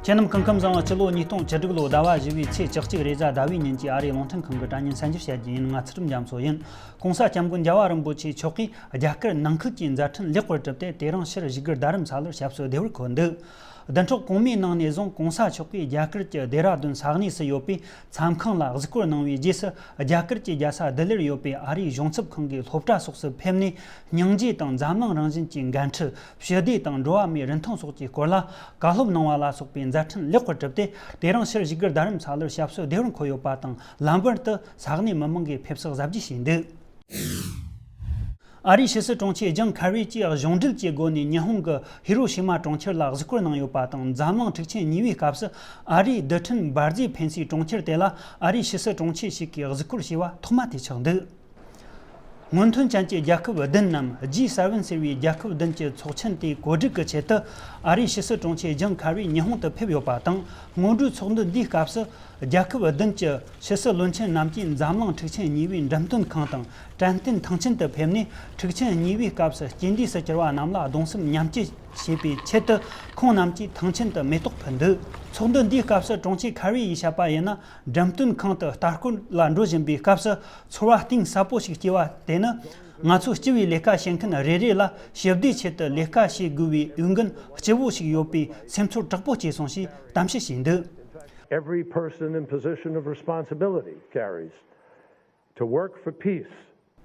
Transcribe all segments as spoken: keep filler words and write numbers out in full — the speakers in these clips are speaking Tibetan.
ཁྱེད་རྣམས་སྐུ་ཁམས་བཟང་བ། སྤྱི་ལོ་ཉིས་སྟོང་བཅུ་དྲུག་ལོ་ཟླ་བ་བཞི་བའི་ཚེས་བཅུ་གཅིག་རེས་གཟའ་ཟླ་བའི་ཉིན་གྱི་ཨ་རིའི་རླུང་འཕྲིན་ཁང་གི་དྲ་བརྙན་གསར་འགྱུར་བཤད་རྒྱུ་ཡིན། ང་ཚུལ་ཁྲིམས་རྒྱ་མཚོ་ཡིན། ྋགོང་ས་ྋསྐྱབས་མགོན་རྒྱལ་བ་རིན་པོ་ཆེ་མཆོག་གིས་རྒྱ་གར་ནང་ཁུལ་གྱི་མཛའ་འཕྲིན་ལེགས་པར་གྲུབ་སྟེ། དེ་རིང་ཕྱིར་བཞུགས་སྒར་རྡ་རམ་ས་ལར་ཞབས་སོར་བདེ་བར་འཁོད་འདུག། བདུན་ཕྲག་གོང་མའི་ནང་ནས་བཟུང་ྋགོང་ས་མཆོག་གིས་རྒྱ་གར་གྱི་ལྡེ་ར་ལྡུན་ས་གནས་སུ་ཡོད་པའི་མཚམས་ཁང་ལ་གཟིགས་སྐོར་གནང་བའི་རྗེས་སུ། རྒྱ་གར་གྱི་རྒྱལ་ས་ལྡི་ལིར་ཡོད་པའི་ཨ་རིའི་གཞུང་ཚབ་ཁང་གི་སློབ་གྲྭ་སོགས་སུ་ཕེབས་ནས། སྙིང་རྗེ་དང་འཛམ་གླིང་རང་བཞིན་གྱི་འགན་འཁྲི། ཞི་བདེ་དང་འགྲོ་བ་མིའི་རིན་ཐང་སོགས་ཀྱི་སྐོར་ལ་བཀའ་སློབ་གནང་བ་ལ་སོགས་པའི་མཛའ་འཕྲིན་ལེགས་པར་གྲུབ་སྟེ། དེ་རིང་ཕྱིར་བཞུགས་སྒར་རྡ་རམ་ས་ལར་ཞབས་སོར་བདེ་བར་འཁོད་ཡོད་པ་དང་། ལམ་བར་དུ་ས་གནས་མི་མང་གིས་ཕེབས་བསུ་གཟབ་རྒྱས་བྱས་འདུག། ཨ་རིའི་ཕྱི་སྲིད་དྲུང་ཆེ་ཇོན་ཁེ་རི་གྱིས་གཞུང་འབྲེལ་གྱི་སྒོ་ནས་ཉི་ཧོང་གི་ཧི་རོ་ཤི་མ་གྲོང་ཁྱེར་ལ་གཟིགས་སྐོར་གནང་ཡོད་པ་དང་། འཛམ་གླིང་འཁྲུག་ཆེན་གཉིས་པའི་སྐབས་སུ་ཨ་རིའི་རྡུལ་ཕྲན་འབར་རྫས་འཕེན་སའི་གྲོང་ཁྱེར་དེ་ལ་ཨ་རིའི་ཕྱི་སྲིད་དྲུང་ཆེ་ཞིག་གིས་གཟིགས་སྐོར་བྱས་པ་ཐོག་མ་དེ་ཆགས་འདུག། སྔོན་ཐོན་ཅན་གྱི་རྒྱལ་ཁབ་བདུན་ནམ་ཇི་སེ་ཝེན་ཟེར་བའི་རྒྱལ་ཁབ་བདུན་གྱི་ཚོགས་ཆེན་དེའི་གོ་སྒྲིག་གི་ཆེད་དུ། ཨ་རིའི་ཕྱི་སྲིད་དྲུང་ཆེ་ཇོན་ཁེ་རི་ཉི་ཧོང་དུ་ཕེབས་ཡོད་པ་དང་། སྔོན་འགྲོའི་ཚོགས་འདུ་འདིའི་སྐབས་སུ། རྒྱལ་ཁབ་བདུན་གྱི་ཕྱི་སྲིད་བློན་ཆེན་རྣམས་ཀྱིས་འཛམ་གླིང་འཁྲུག་ཆེན་གཉིས་པའི་འགྲེམས་སྟོན་ཁང་དང་། དྲན་རྟེན་ཐང་ཆེན་དུ་ཕེབས་ནས། འཁྲུག་ཆེན་གཉིས་པའི་སྐབས་སུ་རྐྱེན་འདས་སུ་གྱུར་བ་རྣམས་ལ་གདུང་སེམས་མཉམ་སྐྱེད་བྱེད་པའི་ཆེད་དུ། ཁོང་རྣམས་ཀྱིས་ཐང་ཆེན་དུ་མེ་ཏོག་ཕུལ་འདུག། ཚོགས་འདུ་འདིའི་སྐབས་སུ་དྲུང་ཆེ་ཁེ་རི་ཡིས་བཤད་པ་ཡིན་ན། འགྲེམས་སྟོན་ཁང་དུ་ལྟ་སྐོར་ལ་འགྲོ་བཞིན་པའི་སྐབས་སུ། ཚོར་བ་གཏིང་ཟབ་པོ་ཞིག་སྐྱེས་པ་དེ་ནི། ང་ཚོ་སྤྱི་པའི་ལས་ཀ་བྱེད་མཁན་རེ་རེ་ལ་ཞི་བདེའི་ཆེད་དུ་ལས་ཀ་བྱེད་དགོས་པའི་འོས་འགན་ལྕི་བོ་ཞིག་ཡོད་པའི་སེམས་ཚོར་དྲག་པོ་སྐྱེས་སོང་ཞེས་གཏམ་བཤད་བྱས་འདུག། Every person in position of responsibility carries to work for peace.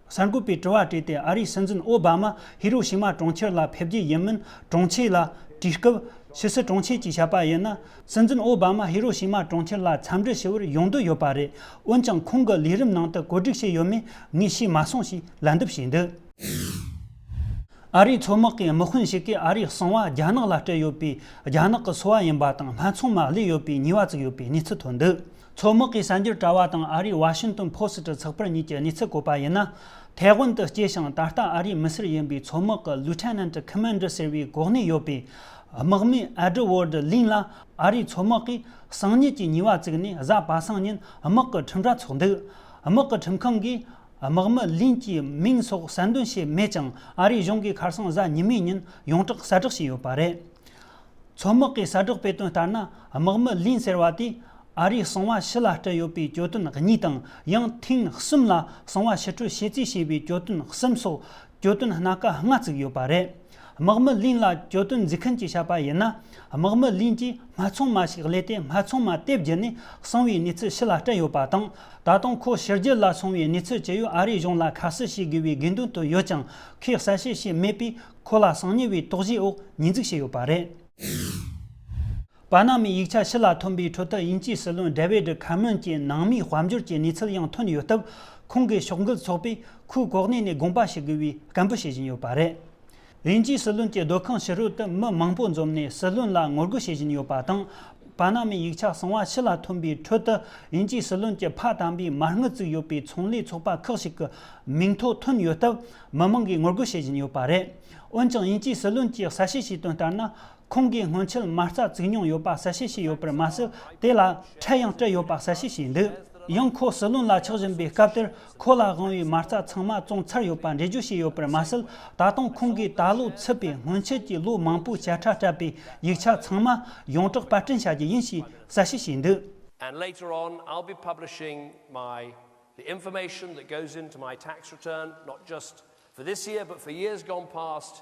གསར་འགོད་པས་དྲི་བ་དྲིས་ཏེ། ཨ་རིའི་སྲིད་འཛིན་ཨོ་བྷ་མ་ཧི་རོ་ཤི་མ་གྲོང་ཁྱེར་ལ་ཕེབས་རྒྱུ་ཡིན་མིན་དྲུང་ཆེ་ལ་དྲིས་སྐབས། ཕྱི་སྲིད་དྲུང་ཆེ་གིས་བཤད་པ་ཡིན་ན། སྲིད་འཛིན་ཨོ་བྷ་མ་ཧི་རོ་ཤི་མ་གྲོང་ཁྱེར་ལ་འཚམས་འདྲི་ཞུ་བར་ཡོང་འདོད་ཡོད་པ་རེད། འོན་ཀྱང་། ཁོང་གི་ལས་རིམ་ནང་དུ་བཀོད་སྒྲིག་བྱས་ཡོད་མེད་ངས་ཤེས་མ་སོང་ཞེས་ལན་འདེབས་བྱས་འདུག། ཨ་རིའི་མཚོ་དམག་གི་དམག་དཔོན་ཞིག་གིས། ཨ་རིའི་གསང་བ་རྒྱ་ནག་ལ་སྤྲད་ཡོད་པའི་རྒྱ་ནག་གི་སོ་པ་ཡིན་པ་དང་། སྨད་འཚོང་མ་བསླེབས་ཡོད་པའི་ཉེས་པ་བཙུགས་ཡོད་པའི་གནས་ཚུལ་ཐོན་འདུག། མཚོ་དམག་གི་གསར་འགྱུར་དྲ་བ་དང་ཨ་རིའི་Washington Post་ཚགས་པར་གཉིས་ཀྱིས་གནས་ཚུལ་བཀོད་པ་ཡིན་ན། ཐའེ་ཝན་དུ་སྐྱེས་ཤིང་། ད་ལྟ་ཨ་རིའི་མི་སེར་ཡིན་པའི་མཚོ་དམག་གི་Lieutenant Commander་ཟེར་བའི་གོ་གནས་ཡོད་པའི་དམག་མི་Edward Lin་ལ་ཨ་རིའི་མཚོ་དམག་གིས་གསང་ཉུལ་གྱི་ཉེས་པ་བཙུགས་ནས། གཟའ་པ་སངས་ཉིན་དམག་གི་ཁྲིམས་ར་ཚོགས་འདུག། དམག་གི་ཁྲིམས་ཁང་གིས་དམག་མི་ལིན་གྱི་མིང་སོགས་གསལ་འདོན་བྱས་མེད་ཀྱང་། ཨ་རིའི་གཞུང་གིས་ཁ་སང་གཟའ་ཉི་མའི་ཉིན་ཡོངས་གྲགས་གསལ་བསྒྲགས་བྱས་ཡོད་པ་རེད། མཚོ་དམག་གིས་གསལ་བསྒྲགས་སྤེལ་དོན་ལྟར་ན། དམག་མི་ལིན་ཟེར་བ་དེས་ཨ་རིའི་གསང་བ་ཕྱི་ལ་སྤྲད་ཡོད་པའི་གྱོད་དོན་གཉིས་དང་། ཡང་ཐེངས་གསུམ་ལ་གསང་བ་ཕྱིར་སྤྲོད་བྱེད་རྩིས་བྱས་པའི་གྱོད་དོན་གསུམ་སོགས། གྱོད་དོན་སྣ་ཁ་ལྔ་བཙུགས་ཡོད་པ་རེད། དམག་མི་ལིན་ལ་གྱོད་དོན་འཛིན་མཁན་གྱིས་བཤད་པ་ཡིན་ན། དམག་མི་ལིན་གྱིས་སྨད་འཚོང་མ་ཞིག་བསླེབས་ཏེ། སྨད་འཚོང་མ་དེ་བརྒྱུད་ནས་གསང་བའི་གནས་ཚུལ་ཕྱི་ལ་སྤྲད་ཡོད་པ་དང་། ད་དུང་ཁོ་ཕྱི་རྒྱལ་ལ་སོང་བའི་གནས་ཚུལ་ཇི་ཡོད་ཨ་རིའི་གཞུང་ལ་ཁ་གསལ་བྱེད་དགོས་པའི་དགོས་འདུན་དུ་ཡོད་ཀྱང་། ཁོས་གསལ་བཤད་བྱས་མེད་པས། ཁོ་ལ་གསང་ཉུལ་བའི་དོགས་གཞིའི་འོག་ཉེས་འཛུགས་བྱས་ཡོད་པ་རེད། པ་ན་མའི་ཡིག་ཆ་ཕྱི་ལ་ཐོན་པའི་ཁྲོད་དུ། དབྱིན་ཇིའི་སྲིད་བློན་David Cameron་གྱི་ནང་མིའི་དཔལ་འབྱོར་གྱི་གནས་ཚུལ་ཡང་ཐོན་ཡོད་སྟབས། ཁོང་གིས་ཕྱོགས་འགལ་ཚོགས་པས་ཁོའི་གོ་གནས་ནས་དགོངས་པ་ཞུ་དགོས་པའི་སྐད་འབོད་བྱེད་བཞིན་ཡོད་པ་རེད། དབྱིན་ཇིའི་སྲིད་བློན་གྱི་སྡོད་ཁང་ཕྱི་རོལ་དུ་མི་མང་པོ་འཛོམས་ནས་སྲིད་བློན་ལ་ངོ་རྒོལ་བྱེད་བཞིན་ཡོད་པ་དང་། པ་ན་མའི་ཡིག་ཆ་གསང་བ་ཕྱི་ལ་ཐོན་པའི་ཁྲོད་དུ། དབྱིན་ཇིའི་སྲིད་བློན་གྱི་ཕ་དམ་པའི་མ་དངུལ་བཙུགས་ཡོད་པའི་ཚོང་ལས་ཚོགས་པ་ཁག་ཅིག་གི་མིང་ཐོ་ཐོན་ཡོད་སྟབས། མི་མང་གིས་ངོ་རྒོལ་བྱེད་བཞིན་ཡོད་པ་རེད། འོན་ཀྱང་། དབྱིན་ཇིའི་སྲིད་བློན་གྱིས་གསལ་བཤད་བྱས་དོན་ལྟར་ན། ཁོང་གིས་སྔོན་ཆད་མ་རྩ་བཙུགས་མྱོང་ཡོད་པ་གསལ་བཤད་བྱས་ཡོད་པར་མ་ཟད། དེ་ལ་ཁྲལ་ཡང་སྤྲད་ཡོད་པ་གསལ་བཤད་བྱས་འདུག། ཡང་ཁོ་སྲིད་བློན་ལ་ཆགས་བཞིན་པའི་སྐབས་དེར། ཁོ་ལ་དབང་བའི་མ་རྩ་ཚང་མ་བཙོངས་ཚར་ཡོད་པ་འགྲེལ་བརྗོད་བྱས་ཡོད་པར་མ་ཟད། ད་དུང་ཁོང་གིས་ད་ལོ་ཚུད་པའི་སྔོན་ཆད་ཀྱི་ལོ་མང་པོའི་བཅད་ཁྲ་སྤྲད་པའི་ཡིག་ཆ་ཚང་མ་ཡོངས་གྲགས་པར་སྐྲུན་བྱ་རྒྱུ་ཡིན་ཞེས་གསལ་བཤད་བྱས་འདུག། And later on, I'll be publishing my, the information that goes into my tax return, not just for this year, but for years gone past,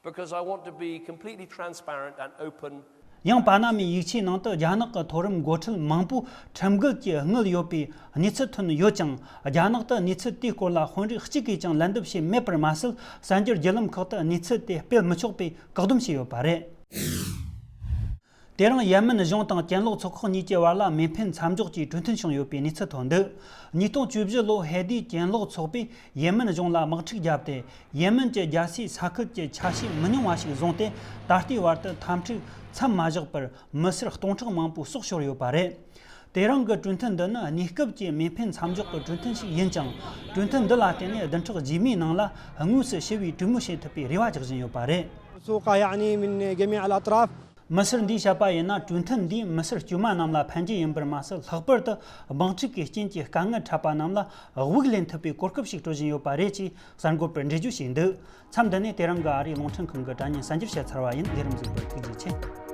because I want to be completely transparent and open. ཡང་པ་ན་མའི་ཡིག་ཆའི་ནང་དུ་རྒྱ་ནག་གི་མཐོ་རིམ་འགོ་ཁྲིད་མང་པོས་ཁྲིམས་འགལ་གྱི་དངུལ་ཡོད་པའི་གནས་ཚུལ་ཐོན་ཡོད་ཀྱང་། རྒྱ་ནག་ཏུ་གནས་ཚུལ་དེའི་སྐོར་ལ་དཔོན་རིགས་གཅིག་གིས་ཀྱང་ལན་འདེབས་བྱས་མེད་པར་མ་ཟད། གསར་འགྱུར་བརྒྱུད་ལམ་ཁག་ཏུ་གནས་ཚུལ་དེ་སྤེལ་མི་ཆོག་པའི་བཀག་སྡོམ་བྱས་ཡོད་པ་རེད། དེ་རིང་ཡེ་མེན་གཞུང་དང་གྱེན་ལོག་ཚོགས་ཁག་གཉིས་ཀྱི་བར་ལ་མེ་འཕེན་མཚམས་འཇོག་གི་གྲོས་མཐུན་བྱུང་ཡོད་པའི་གནས་ཚུལ་ཐོན་འདུག། ཉིས་སྟོང་བཅུ་བཞི་ལོ་ཧེ་དིའི་གྱེན་ལོག་ཚོགས་པས་ཡེ་མེན་གཞུང་ལ་དམག་འཁྲུག་བརྒྱབ་སྟེ། ཡེ་མེན་གྱི་རྒྱལ་སའི་ས་ཁུལ་གྱི་ཆ་ཤས་མི་ཉུང་བ་ཞིག་བཟུང་སྟེ། ད་ལྟའི་བར་དུ་འཐབ་འཁྲུག་མཚམས་མ་བཞག་པར་མི་སེར་སྟོང་ཕྲག་མང་པོ་སྲོག་ཤོར་ཡོད་པ་རེད། དེ་རིང་གི་གྲོས་མཐུན་འདི་ནི་གནས་སྐབས་ཀྱི་མེ་འཕེན་མཚམས་འཇོག་གི་གྲོས་མཐུན་ཞིག་ཡིན་ཀྱང་། གྲོས་མཐུན་འདི་ལ་བརྟེན་ནས་བདུན་ཕྲག་རྗེས་མའི་ནང་ལ་དངོས་སུ་ཞི་བའི་གྲོས་མོལ་བྱེད་ཐུབ་པའི་རེ་བ་རྒྱག་བཞིན་ཡོད་པ་རེད། مرسوقة يعني من جميع الأطراف. མི་སེར་འདིས་བཤད་པ་ཡིན་ན། གྲོས་མཐུན་འདིས་མི་སེར་དཀྱུས་མ་རྣམས་ལ་ཕན་རྒྱུ་ཡིན་པར་མ་ཟད། ལྷག་པར་དུ་དམག་འཁྲུག་གི་རྐྱེན་གྱིས་དཀའ་ངལ་འཕྲད་པ་རྣམས་ལ་དབུགས་ལེན་ཐུབ་པའི་གོ་སྐབས་ཤིག་སྤྲོད་བཞིན་ཡོད་པ་རེད་ཅེས་གསར་འགོད་པར་འགྲེལ་བརྗོད་བྱས་འདུག། མཚམས་འདི་ནས་དེ་རིང་གི་ཨ་རིའི་རླུང་འཕྲིན་ཁང་གི་དྲ་བརྙན་གསར་འགྱུར་བཤད་ཚར་བ་ཡིན། ལས་རིམ་གཟིགས་པར་ཐུགས་རྗེ་ཆེ།